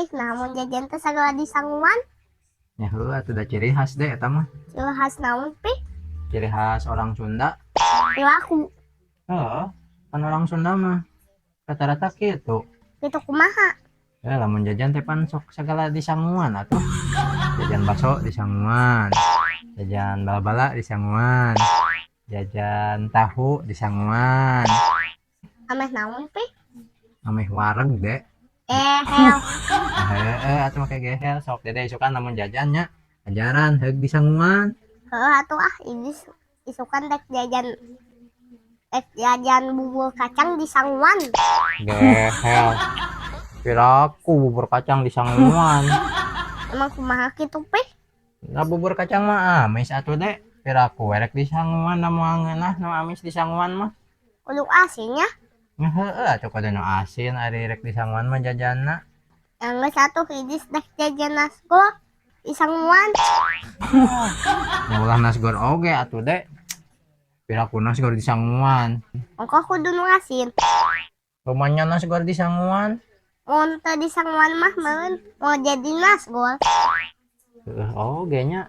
Ih, naha mun jajan teh sagala disanguan? Ya heuh atuh, da ciri khas deh eta mah. Ciri khas naon, Pi? Ciri khas orang Sunda. Perilaku. Heeh, kan orang Sunda mah rata-rata gitu. Gitu kumaha? Ya, lamun jajan teh pan sok segala disanguan atuh. Jajan bakso disanguan, jajan bala-bala disanguan, jajan tahu disanguan. Ameh naon, Pi? Ameh wareg, Dek. Eh, hel. Heeh, atuh make gehel. Sok Dede isukan lamun jajannya ajaran heug disanguan. Heuh atuh ah, ini isukan dek jajan bubur kacang disanguan. Gehel. Piraku bubur kacang disanguan? Emang kumaha kitu, Pi? Nah, bubur kacang mah amis atuh, Dek. Piraku erek disanguan na moal ngeunah nu amis disanguan mah? Kudu asinnya. Nya heueuh atuh, kudu nu asin ari rek disanguan mah jajanna. Yang satu hiji dek jajan nasgor disanguan. Ya ulah nasgor oge atuh, Dek. Piraku nasgor disanguan? Ongkoh kudu nu asin. Rumahnya nasgor disanguan. Mun teu disanguan mah meureun moal jadi nasgor. Heueuh oge nya.